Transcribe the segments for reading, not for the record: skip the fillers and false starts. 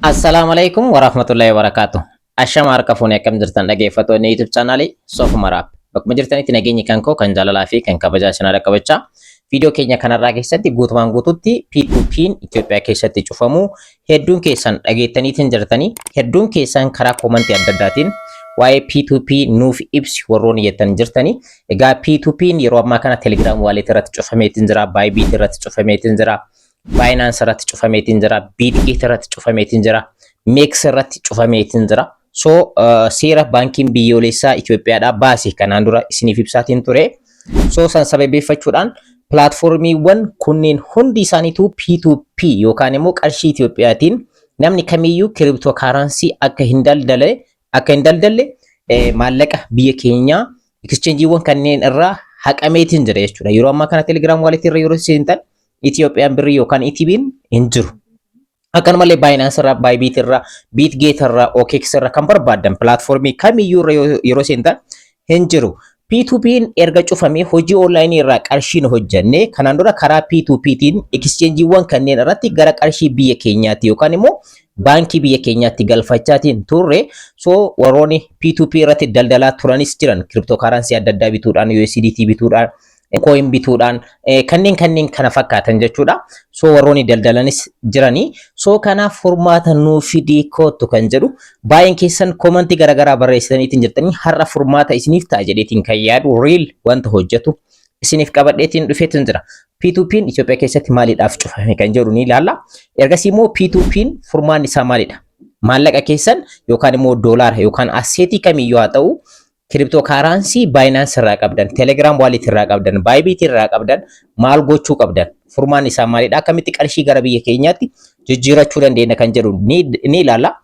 Assalaamu alaikum warahmatullahi wabarakatuh. Ashama harka fuunee, akkam jirtan dhaggeeffattoonni YouTube chaanaalii Soofuma Raap? Bakkuma jirtanitti nageenyi kan koo kan jaalalaa fi kan kabajaa isin haadha qabachaa. Viidiyoo keenya kanarraa keessatti guutumaan guututti P2P'n Itoophiyaa keessatti cufamuu hedduun keessan dhageettaniitiin jirtanii, hedduun keessan karaa koomantii adda addaatiin waa'ee P2P nuuf ibsi warroonni jettan jirtanii. Egaa P2P'n yeroo ammaa kana Telegram Wallet irratti cufameetiin jira, Bybit irratti cufameetiin jira, Binance irratti cufameetiin jira, Bitget irratti cufameetiin jira, MEXC irratti cufameetiin jira. So seera baankiin biyyoolessaa Itoophiyaadhaa baase kanaan dura isiniif ibsaatiin ture. So san sababeeffachuudhaan pilaatfoormiiwwan kunneen hundi isaaniitu P2P yookaan immoo qarshii Itoophiyaatiin namni kamiyyuu crypto currency akka hin daldalle maallaqa biyya keenyaa exchangeewwan kanneen irraa haqameetiin jira jechuudha. Yeroo ammaa kana Telegram Wallet irra yeroo seentan Itoophiyaan birrii yookaan ETB'n hin jiru. Akkanumallee Binance irraa, Bybit irraa, Bitget irraa, OKX irraa kan barbaaddan pilaatfoormii kamiyyuu irra yeroo seentan hin jiru. P2P'n erga cufamee hojii onlaayinii irraa qarshiin hojjannee kanaan dura karaa P2Ptiin exchangeewwan kanneen irratti gara qarshii biyya keenyaatti yookaan immoo baankii biyya keenyaatti galfachaatiin turre. So warroonni P2P irratti daldalaa turanis jiran, crypto currency adda addaa bituudhaan, USDT bituudhaan, coin bituudhaan, kanneen kana fakkaatan jechuudha. So warroonni daldalanis jiranii. So kanaaf furmaata nuu fidii koottu kan jedhu baay'een keessan koomantii garaagaraa barreessitaniitiin jirtanii, har'a furmaata isiniif ta'a jedheetiin kan yaadu, real wanta hojjetu isiniif qabadheetiin dhufeetiin jira. P2P'n Itoophiyaa keessatti maaliidhaaf cufame kan jedhu ni ilaalla. Ergasii immoo P2P'n furmaanni isaa maalidha? Maallaqa keessan yookaan immoo doolaara yookaan assetii kamiyyuu haa ta'u, crypto currency Binance irraa qabdan, Telegram Wallet irraa qabdan, Bybit irraa qabdan maal gochuu qabdan? Furmaan isaa maalidha? Akkamitti qarshii gara biyya keenyaatti jijjiirachuu dandeenya kan jedhu ni ilaalla.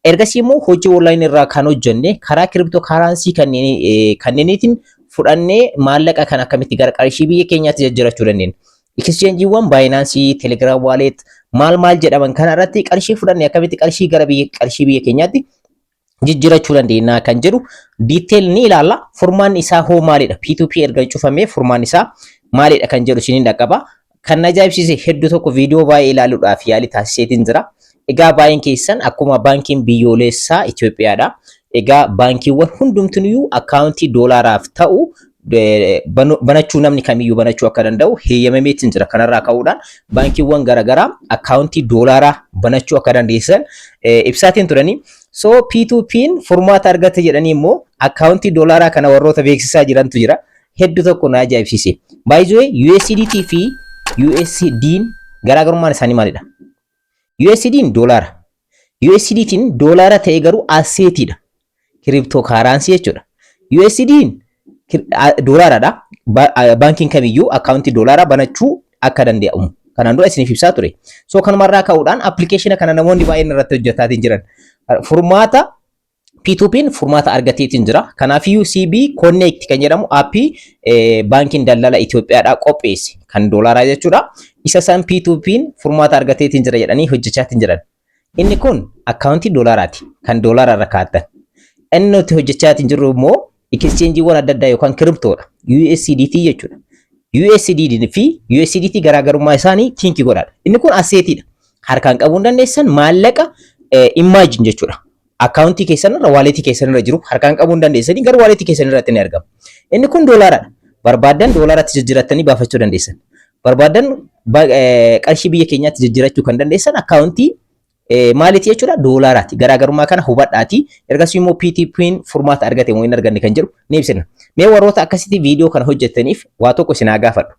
Ergasii immoo hojii online irraa kan hojjenne karaa crypto currency kanneeniitiin fudhannee maallaqa kan akkamitti gara qarshii biyya keenyaatti jijjiirachuu dandeenya? Exchangeewwan Binance, Telegram Wallet maal maal jedhaman kana irratti qarshii fudhannee akkamitti qarshii gara biyya qarshii biyya keenyaatti jijjiirachuu dandeenya kan jedhu detail ni ilaalla. Furmaan isaa hoo maalidha? P2P erga cufamee furmaan isaa maalidha kan jedhu isiniin dhaqqaba. Kan na ajaa'ibsiise, hedduu tokko viidiyoo baay'ee ilaaluudhaaf yaalii taasiseetiin jira. Egaa baay'een keessan akkuma baankiin biyyoolessaa Itoophiyaadha. Egaa baankiiwwan hundumtinuyyuu akkaawuntii doolaaraaf ta'u banachuu, namni kamiyyuu banachuu akka danda'u heeyyamameetiin jira. Kanarraa ka'uudhaan baankiiwwan garaagaraa akkaawuntii doolaaraa banachuu akka dandeessan ibsaatiin turanii. So P2P'n furmaata argate jedhanii immoo akkaawuntii doolaaraa kana warroota beeksisaa jirantu jira. Hedduu tokko na ajaa'ibsiise. Baay'ee USDT fi USD'n garaagarummaan isaanii maalidha? USD'n doolaara. USDT'n doolaara ta'e garuu assetiidha. Crypto currency jechuudha. USD'n doolaaradha. Baankiin kamiyyuu akkaawuntii doolaaraa banachuu akka danda'amu kanaan dura isiniif ibsaa ture. So kanumarraa ka'uudhaan appilikeeshina kana namoonni baay'een irratti hojjetaatiin jiran. Furmaata P2P'n furmaata argateetiin jira. Kanaafiyyuu CB Connect kan jedhamu aappii baankiin daldala Itoophiyaadhaa qopheesse kan doolaaraa jechuudha. Isa san P2P'n furmaata argateetiin jira jedhanii hojjechaatiin jiran. Inni kun akkaawuntii doolaaraati kan doolaara irra kaa'atan. Inni nuti hojjechaatiin jirru immoo exchangeewwan adda addaa yookaan cryptodha. USDT jechuudha. USD fi USDT garaagarummaa isaanii think godhaadha. Inni kun assetiidha. Harkaan qabuu hin dandeessan, maallaqa imagine jechuudha. Akkaawuntii keessan irra, walletii keessan irra jiru harkaan qabuu hin dandeessanii, garuu walletii keessan irratti ni argama. Inni kun doolaaradha. Barbaaddan doolaaratti jijjiirattanii baafachuu dandeessan. Barbaaddan qarshii biyya keenyaatti jijjiirachuu kan dandeessan akkaawuntii maaliiti jechuudha? Doolaaraati. Garaagarummaa kana hubadhaati. Ergasii immoo P2P'n furmaata argate moo hin arganne kan jedhu ni ibsina. Mee warroota akkasitti viidiyoo kana hojjettaniif waa tokko isin haa gaafadhu.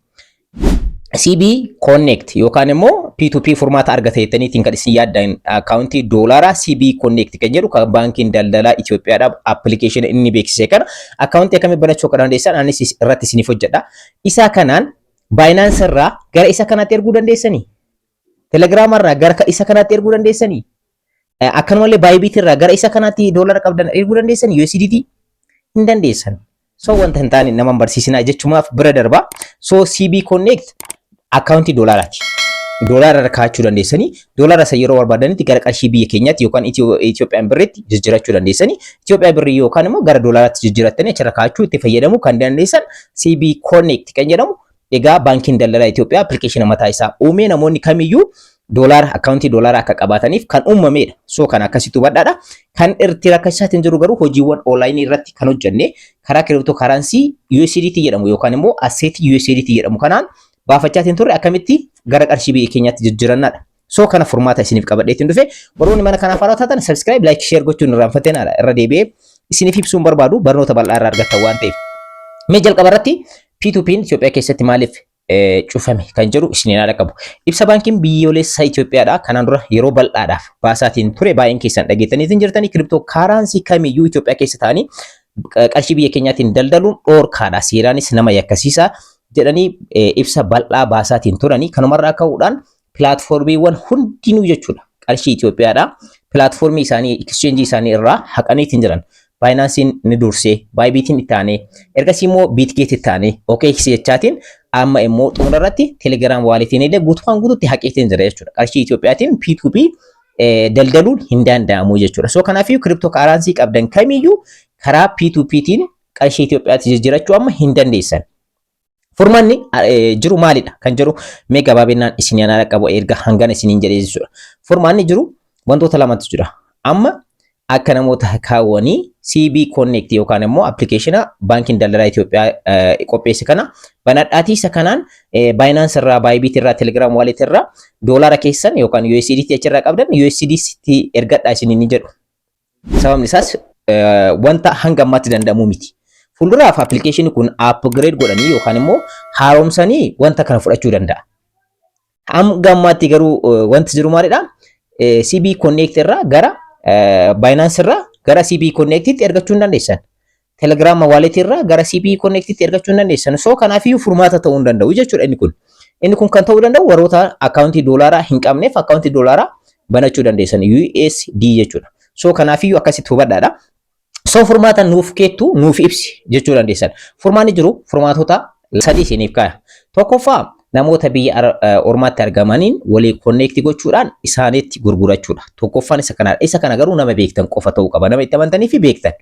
CB Connect yookaan immoo P2P furmaata argate jettaniitiin kan isin yaaddan, akkaawuntii doolaaraa CB Connect kan jedhu kan baankiin daldalaa Itoophiyaadhaa appilikeeshina inni beeksise kana akkaawuntii akkamii banachuu akka dandeessan anis irratti isiniif hojjedha. Isa kanaan Binance irraa gara isa kanaatti erguu dandeessanii? Telegram irraa gara isa kanaatti erguu dandeessanii? Akkanumallee Bybit irraa gara isa kanaatti doolara qabdan erguu dandeessanii? USDT hin dandeessan. So wanta hin taane nama hin barsiisinaa jechumaaf bira darba. So CB Connect akkaawuntii doolaaraati. Doolaara irra kaa'achuu dandeessanii, doolaara isa yeroo barbaadanitti gara qarshii biyya keenyaatti yookaan Itoophiyaan birriitti jijjiirachuu dandeessanii, Itoophiyaa birrii yookaan immoo gara doolaaraatti jijjiirattanii achirra kaa'achuu, itti fayyadamuu kan dandeessan CB Connect kan jedhamu, egaa baankiin daldalaa Itoophiyaa appilikeeshina mataa isaa uumee namoonni kamiyyuu Doolaara akkaawuntii doolaara akka qabaataniif kan uumamedha. So kan akkasitti hubadhaadha. Kan irratti rakkachaatiin jiru garuu hojiiwwan onlaayinii irratti kan hojjenne karaa crypto currency USDT jedhamu yookaan immoo assetii USDT jedhamu kanaan baafachaatiin turre akkamitti gara qarshii biyya keenyaatti jijjiirannaadha. So kana furmaata isiniif qabadheetiin dhufe. Warroonni mana kanaaf haaraa taatan subscribe, like, share gochuun irraanfateenaadha. Irra deebi'ee isiniif ibsuun barbaadu, barnoota bal'aa irraa argattan waan ta'eef. Mee jalqaba irratti P2P'n Itoophiyaa keessatti maaliif cufame kan jedhu isiniin haadha qabu. Ibsa baankiin biyyoolessaa Itoophiyaadha. Kanaan dura yeroo bal'aadhaaf baasaatiin ture baay'een keessan dhageettaniitiin jirtanii, crypto currency kamiyyuu Itoophiyaa keessa ta'anii qarshii biyya keenyaatiin daldaluun dhoorkaadha. Seeraanis nama yakkasiisa jedhanii ibsa bal'aa baasaatiin turanii, kanumarraa ka'uudhaan pilaatfoormiiwwan hundinuu jechuudha qarshii Itoophiyaadha. Pilaatfoormii isaanii, exchange isaanii irraa haqaniitiin jiran. Binance'n ni dursee, Bybitiin itti aanee, ergasii immoo Bitget itti aanee, OKX jechaatiin amma immoo xumura irratti Telegram Walletiin illee guutumaan guututti haqeetiin jira jechuudha. Qarshii Itoophiyaatiin P2P daldaluun hin danda'amu jechuudha. So kanaafiyyuu crypto currency qabdan kamiyyuu karaa P2Ptiin qarshii Itoophiyaatti jijjiirachuu amma hin dandeessan. Furmaanni jiru maalidha kan jedhu mee gabaabinaan isin yaana qabu erga hangana isiniin jedhee jechuudha. Furmaanni jiru wantoota lamatu jira. Amma akka namoota kaawwanii CB Connect yookaan immoo appilikeeshina baankiin daldalaa Itoophiyaa qopheesse kana banadhaatii isa kanaan Binance irraa, Bybit irraa, Telegram Wallet irraa doolaara keessan yookaan USDT achirraa qabdan USDT ergadhaa isiniin ni jedhu. Sababni isaas wanta hanga ammaatti danda'amu miti. Fuulduraaf appilikeeshinni kun upgrade godhanii yookaan immoo haaromsanii wanta kana fudhachuu danda'a. Hanga ammaatti garuu wanti jiru maalidha? CB Connect irraa gara Binance irraa gara CB Connectitti ergachuu hin dandeessan. Telegram Wallet irraa gara CB Connectitti ergachuu hin dandeessan. So kanaafiyyuu furmaata ta'uu hin danda'u jechuudha inni kun. Inni kun kan ta'uu danda'u warroota akkaawuntii doolaaraa hin qabneef akkaawuntii doolaaraa banachuu dandeessan USD jechuudha. So kanaafiyyuu akkasitti hubadhaadha. So furmaata nuuf keettu nuuf ibsi jechuu dandeessan. Furmaanni jiru furmaatota sadii isiniif kaaya. Tokkoffaa, namoota biyya ormaatti argamaniin walii connect gochuudhaan isaanitti gurgurachuudha. Tokkoffaan isa kanadha. Isa kana garuu nama beektan qofa ta'uu qaba. Nama itti amantanii fi beektan.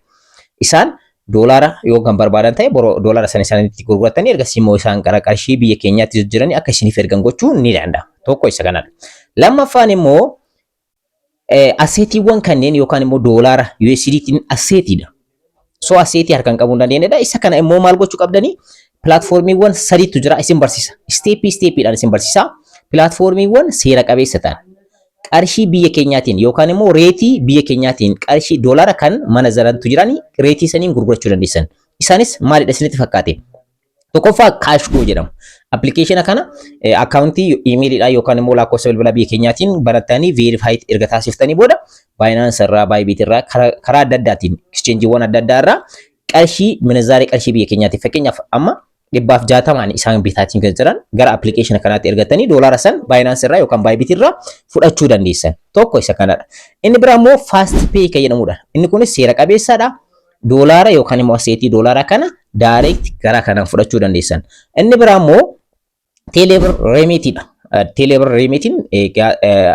Isaan doolaara yoo kan barbaadan ta'e doolaara sana isaanitti gurguratanii ergasii immoo isaan gara qarshii biyya keenyaatti jijjiiranii akka isiniif ergan gochuu ni danda'a. Tokko isa kanadha. Lammaffaan immoo assetiiwwan kanneen yookaan immoo doolaara USDtiin assetiidha. So assetii harkaan qabuu hin dandeenyedha. Isa kana immoo maal gochuu qabdanii? Pilaatfoormiiwwan sadiitu jira, isin barsiisa. Step stepiidhaan isin barsiisa. Pilaatfoormiiwwan seera qabeessa ta'an qarshii biyya keenyaatiin yookaan immoo rate biyya keenyaatiin qarshii doolaara kan mana zarantu jiranii rate saniin gurgurachuu dandeessan. Isaanis maalidha isinitti fakkaate? Tokkoffaa CashGo jedhama. Appilikeeshina kana akkaawuntii iimeeliidhaan yookaan immoo lakkoofsa bilbilaa biyya keenyaatiin barattanii verify erga taasiftanii booda Binance irraa, Bybit irraa, karaa adda addaatiin, exchangeewwan adda addaa irraa qarshii minizaarii qarshii biyya keenyaatiin, fakkeenyaaf amma 160n isaan bitaatiin kan jiran, gara appilikeeshina kanaatti ergatanii doolaara san Binance irraa yookaan Bybit irraa fudhachuu dandeessan. Tokko isa kanadha. Inni biraa immoo Fast Pay kan jedhamudha. Inni kunis seera qabeessadha. Doolaara yookaan immoo assetii doolaara kana direct gara kanaan fudhachuu dandeessan. Inni biraa immoo Telebirr Remitiidha. Telebirr Remitiin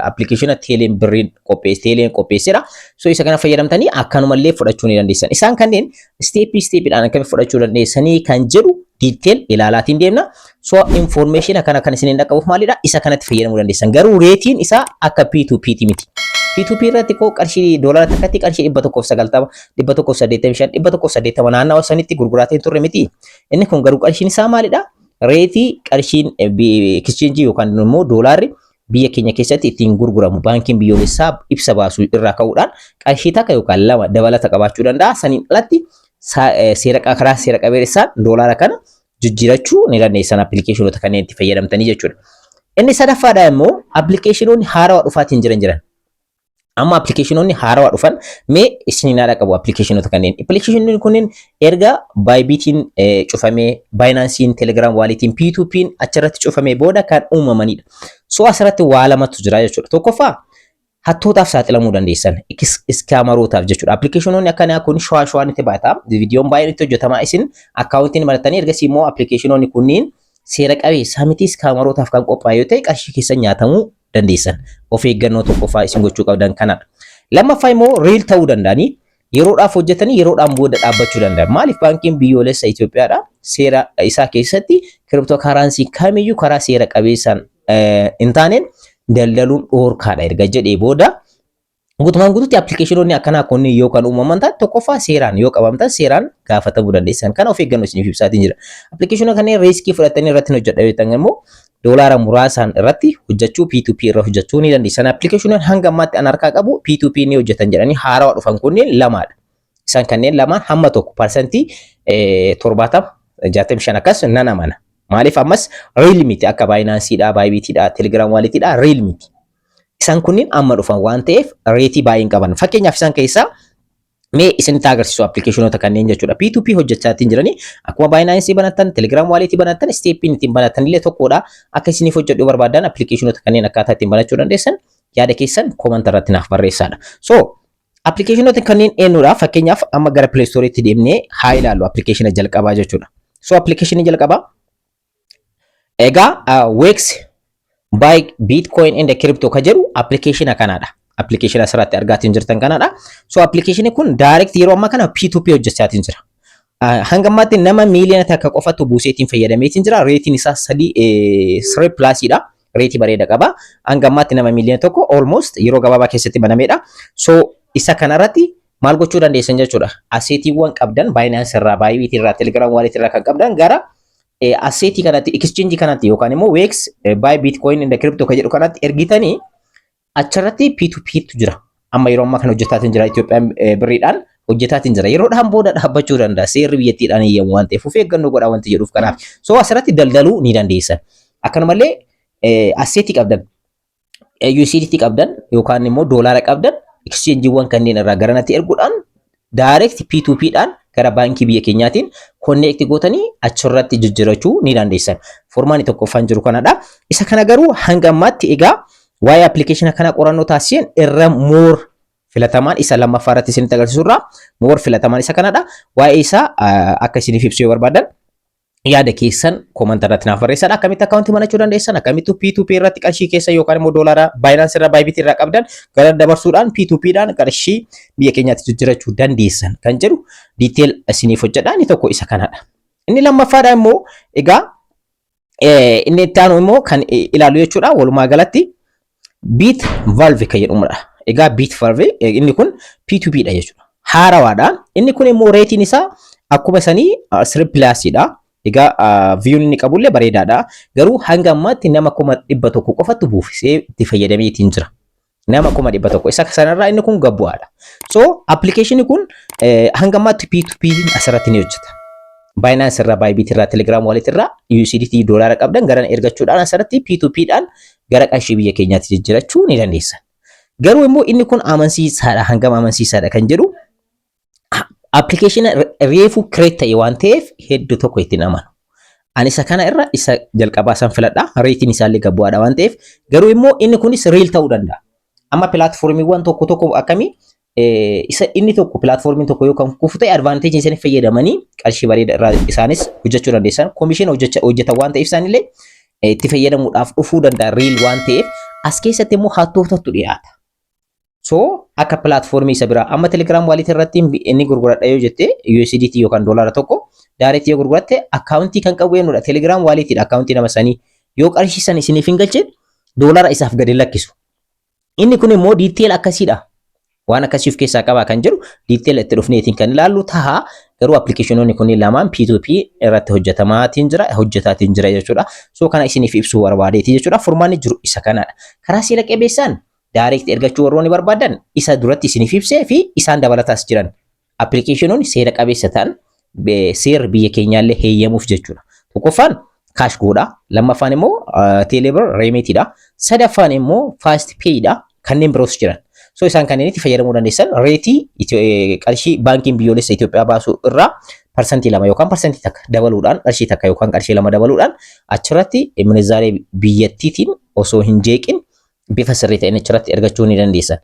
appilikeeshina Teeleen Birriin qopheesse, Teeleen qopheessedha. So isa kana fayyadamtanii akkanumallee fudhachuu ni dandeessan. Isaan kanneen step stepiidhaan akkamitti fudhachuu dandeessanii kan jedhu detail ilaalaatiin deemna. So information kana kan isiniin dhaqqabuuf maalidha? Isa kanatti fayyadamuu dandeessan. Garuu rateiin isaa akka P2P miti. P2P irratti koo qarshii doolaara takkatti qarshii 190, 185, 180 naannawa sanitti gurguraatiin turre miti. Inni kun garuu qarshiin isaa maalidha? Rate qarshiin exchange yookaan immoo doolaarri biyya keenya keessatti ittiin gurguramu baankiin biyyoolessaa ibsa baasuu irraa ka'uudhaan qarshii takka yookaan lama dabalata qabaachuu danda'a. Saniin alatti seera karaa seera qabeessaan doolaara kana jijjiirachuu ni dandeessan appilikeeshinoota kanneen itti fayyadamtanii jechuudha. Inni sadaffaadha immoo appilikeeshinoonni haarawaa dhufaatiin jiran. Amma appilikeeshinoonni haarawaa dhufan mee isiniin haadha qabu appilikeeshinoota kanneen. Appilikeeshinoonni kunneen erga Bybitiin cufamee, Binance'n, Telegram Walletiin, P2P'n achirratti cufamee booda kan uumamanidha. So asirratti waa lamatu jira jechuudha. Tokkoffaa, hattootaaf saaxilamuu dandeessan, scammerootaaf jechuudha. Appilikeeshinoonni akkanaa kun shawaa shawaan itti baata. Viidiyoon baay'een itti hojjetama, isin akkaawuntiin banattanii ergasii immoo appilikeeshinoonni kunniin seera qabeessa miti, scammerootaaf kan qophaa'e yoo ta'e qarshii keessan nyaatamuu dandeessan. Of eeggannoo tokkoffaa isin gochuu qabdan kanadha. Lammaffaa immoo real ta'uu danda'anii yeroodhaaf hojjetanii yeroodhaan booda dhaabbachuu danda'an. Maaliif? Baankiin biyyoolessa Itoophiyaadha seera isaa keessatti crypto currency kamiyyuu karaa seera qabeessaan hin taaneen daldaluun dhoorkaadha erga jedhee booda, guutumaan guututti appilikeeshinoonni akkanaa kunniin yoo kan uumaman taate, tokkoffaa seeraan yoo qabamtan seeraan gaafatamuu dandeessan. Kana of eeggannoo isiniif ibsaatiin jira. Appilikeeshinoota kanneen risk fudhatanii irratti hojjedha yoo jettan immoo, doolaara muraasaan irratti hojjechuu, P2P irra hojjechuu ni dandeessan. Appilikeeshinoon hanga ammaatti an harkaa qabu P2P ni hojjetan jedhanii haarawaa dhufan kunneen lamaadha. Isaan kanneen lamaan hamma tokko 70%, 65 akkas nan amana. Maaliif ammas real miti, akka Binanceidha, Bybitidha, Telegram Walletidha real miti. Isaan kunniin amma dhufan waan ta'eef rate baay'een qaban. Fakkeenyaaf, isaan keessaa mee isinitti agarsiisu appilikeeshinoota kanneen jechuudha. P2P hojjechaatiin jiranii akkuma Binance banattan, Telegram Wallet banattan, stepiin ittiin banattan illee tokkodha. Akka isiniif hojjedhu barbaadan, appilikeeshinoota kanneen akkaataa ittiin banachuu dandeessan yaada keessan comment irratti naaf barreessaadha. So appilikeeshinoota kanneen eenyudha? Fakkeenyaaf, amma gara Play Storeetti deemnee haa ilaallu appilikeeshina jalqabaa jechuudha. So appilikeeshinii jalqabaa egaa WEEX buy Bitcoin and crypto ka jedhu appilikeeshina kanaadha. Appilikeeshina asirratti argaatiin jirtan kanaadha. So appilikeeshinii kun direct yeroo ammaa kana P2P hojjechaatiin jira. Hanga ammaatti nama miiliyoona 1 qofatu buuseetiin fayyadameetiin jira. Rateiin isaa 3 plusiidha. Rate bareeda qaba. Hanga ammaatti nama miiliyoona 1 almost yeroo gabaabaa keessatti banameedha. So isa kanarratti maal gochuu dandeessan jechuudha? Assetiiwwan qabdan Binance irraa, Bybit irraa, Telegram Wallet irraa kan qabdan gara asset kanatti, exchange kanatti yookaan immoo WEEX buy Bitcoin and crypto kan jedhu kanatti ergitanii achirratti P2P tu jira. Amma yeroo ammaa kana hojjetaatiin jira, Itoophiyaan birriidhaan hojjetaatiin jira. Yeroodhaan booda dhaabbachuu danda'a. Seerri biyyattiidhaan eeyyamu waan ta'eef of eeggannoo godhaa wanti jedhuuf kanaaf. So asirratti daldaluu ni dandeessan. Akkanumallee asset qabdan, USDT qabdan yookaan immoo doolaara qabdan exchangeewwan kanneen irraa garanatti erguudhaan direct P2P dhaan gara baankii biyya keenyaatiin connect gootanii achirratti jijjiirachuu ni dandeessan. Formaanni tokkoffaan jiru kanadha. Isa kana garuu hanga ammaatti egaa waa'ee appilikeeshina kana qorannoo taasiseen irra more filatamaan isa lammaffaa irratti isinitti agarsiisu irraa more filatamaan isa kanadha. Waa'ee isaa akka isiniif ibsu yoo barbaadan, yaada keessan comment irratti naaf barreessaa. Akkamitti akkaawuntii banachuu dandeessan, akkamitti P2P irratti qarshii keessa yookaan immoo doolaara Binance irraa, Bybit irraa qabdan gara dabarsuudhaan P2P dhaan qarshii biyya keenyaatti jijjiirachuu dandeessan kan jedhu detail isiniif hojjedha. Inni tokko isa kanadha. Inni lammaffaadha immoo egaa inni itti aanu immoo kan ilaalu jechuudha. Walumaa galatti Bitvalve kan jedhamudha. Egaa Bitvalve inni kun P2P dha jechuudha. Haarawaadha. Inni kun immoo rateiin isaa akkuma sanii 3 plusiidha. Egaa viewun inni qabullee bareedaadha. Garuu hanga ammaatti nama 100,000 qofatu buufisee itti fayyadameetiin jira. Nama 100,000. Isa sanarraa inni kun gabbu'aadha. So appilikeeshinii kun hanga ammaatti P2P asirratti ni hojjeta. Binance irraa, Bybit irraa, Telegram Wallet irraa USDT doolaara qabdan gara ergachuudhaan asirratti P2P dhaan gara qarshii biyya keenyaatti jijjiirachuu ni dandeessan. Garuu immoo inni kun amansiisaadha, hangam amansiisaadha kan jedhu, appilikeeshina reefu create ta'e waan ta'eef hedduu tokko ittiin amanu. Ani isa kana irra isa jalqabaa san filadha. Rateiin isaallee gabbu'aadha waan ta'eef. Garuu immoo inni kunis real ta'uu danda'a. Amma platformiiwwan tokko tokko akkamii isa inni tokko platformiin tokko yoo kan kufu ta'e, advantage isaanii fayyadamanii qarshii bareeda irraa isaanis hojjechuu dandeessan. Commission hojjetan waan ta'eef isaanillee itti fayyadamuudhaaf dhufuu danda'a real waan ta'eef. As keessatti immoo hattootatu dhiyaata. So akka platform isa biraa amma Telegram Wallet irratti inni gurguradha yoo jette, USDT yookaan doolaara 1 direct yoo gurguratte, akkaawuntii kan qabu eenyudha? Telegram Walletiidha akkaawuntii nama sanii. Yoo qarshii san isiniif hin galchine, doolaara isaaf gadi lakkisu. Inni kun immoo detail akkasiidha. Waan akkasii of keessaa qaba kan jedhu detail itti dhufneetiin kan ilaallu taha. Garuu appilikeeshinoonni kunniin lamaan P2P irratti hojjetamaatiin jira, hojjetaatiin jira jechuudha. So kana isiniif ibsuu barbaadeeti jechuudha. Furmaanni jiru isa kanadha. Karaa seera qabeessaan direct ergachuu warroonni barbaadan, isa duratti isiniif ibsee fi isaan dabalataas jiran appilikeeshinoonni seera qabeessa ta'an seerri biyya keenyaallee heeyyamuuf jechuudha. Tokkoffaan CashGoodha. Lammaffaan immoo Telebirr Remitiidha. Sadaffaan immoo FastPayidha. Kanneen biroos jiran. So isaan kanneenitti fayyadamuu dandeessan. Rate qarshii baankiin biyyoolessa Itoophiyaa baasuu irraa 2% yookaan 1% dabaluudhaan, qarshii 1 yookaan qarshii 2 dabaluudhaan achirratti minizaaree biyyattiitiin osoo hin jeeqin bifa sirrii ta'een achirratti argachuu ni dandeessan.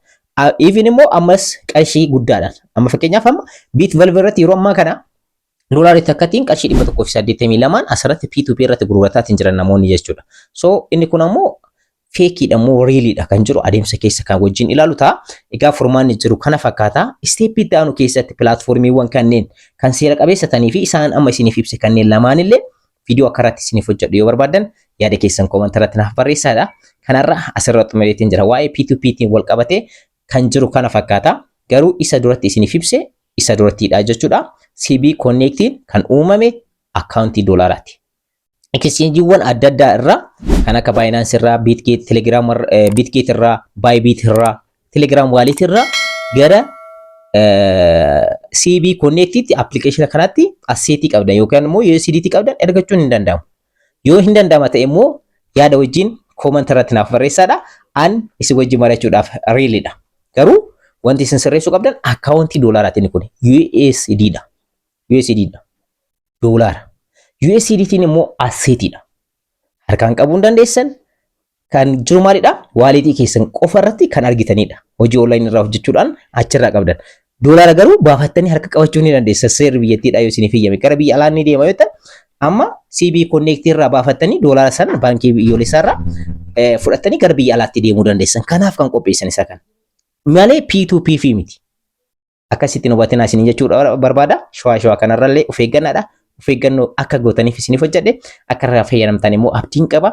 Even immoo ammas qarshii guddaadhaan. Amma fakkeenyaaf, amma Bitvalve irratti yeroo ammaa kana doolaarri takkatiin qarshii 182n asirratti P2P irratti gurgurataatiin jiran namoonni jechuudha. So inni kun ammoo fakeiidha moo realiidha kan jiru adeemsa keessa kan wajjin ilaalu ta'a. Egaa furmaanni jiru kana fakkaata. Step itti aanu keessatti platformiiwwan kanneen kan seera qabeessa ta'anii fi isaan amma isiniif ibse kanneen lamaanillee viidiyoo akka irratti isiniif hojjedhu yoo barbaadan, yaada keessan comment irratti naaf barreessaadha. Kanarra asirra xumureetiin jira. Waa'ee P2Ptiin wal qabatee kan jiru kana fakkaata. Garuu isa duratti isiniif ibse isa durattiidha jechuudha. CB Connectiin kan uumame akkaawuntii doolaaraati. Exchangeewwan adda addaa irraa kan akka Binance irraa, Bitget, Telegram, Bitget irraa, Bybit irraa, Telegram Wallet irraa gara CB Connectitti application kanatti assetii qabdan yookaan immoo USDT qabdan ergachuun hin danda'amu. Yoo hin danda'ama ta'e immoo yaada wajjin comment irratti naaf barreessaadha. An isin wajjin mari'achuudhaaf readydha. Garuu wanti isin sirreessuu qabdan akkaawuntii doolaaraatiin kun USD dha. USD dha. Doolaara. USDtiin immoo assetiidha. Harkaan qabuu hin dandeessan. Kan jiru maalidha? Walletii keessan qofa irratti kan argitanidha. Hojii onlineii irraa hojjechuudhaan achirraa qabdan. Doolaara garuu baafattanii harka qabachuu ni dandeessan. Seerri biyyattiidha yoo isiniif eeyyame. Gara biyya alaa ni deema yoo ta'an amma CB Connect irraa baafattanii doolaara sana baankii biyyoolessaa irraa fudhattanii gara biyya alaatti deemuu dandeessan. Kanaaf kan qopheessan isa kana. Malee P2P fi miti. Akkasitti hubatinaa isin jechuudha barbaada. Shawaa shawaa kanarrallee of eeggannaadha. Of eeggannoo akka gootaniif isiniif hojjedhe, akka irraa fayyadamtan immoo abdiin qaba.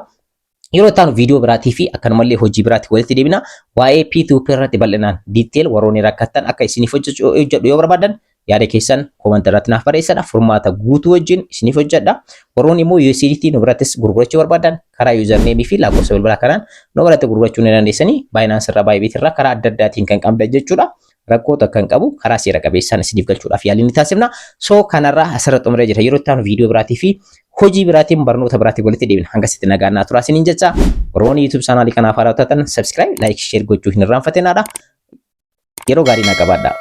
Yeroo itti aanu viidiyoo biraatii fi akkanumallee hojii biraatti walitti deebina. Waa'ee P2P irratti bal'inaan detail warroonni rakkattan akka isiniif hojjedhu yoo barbaadan yaada keessan comment irratti naaf barreessadha. Furmaata guutuu wajjin isiniif hojjedha. Warroonni immoo USDT nu birattis gurgurachuu barbaadan karaa usernameii fi lakkoofsa bilbilaa kanaan nu biratti gurgurachuu ni dandeessanii. Binance irraa, Bybit irraa karaa adda addaatiin kan qabdan jechuudha. Rakkoo takka hin qabu, karaa seera qabeessaan isiniif galchuudhaaf yaalii ni taasifna. So kanarraa asirra xumuree jira. Yeroo itti aanu viidiyoo biraatii fi hojii biraatiin, barnoota biraatiin walitti deebina. Hangasitti nagaan naa turaa isiniin jecha. Warroonni YouTube channelii kanaaf haaraa taatan subscribe, like, share gochuu hin irraanfatinaadha. Yeroo gaarii naa qabaadhaa.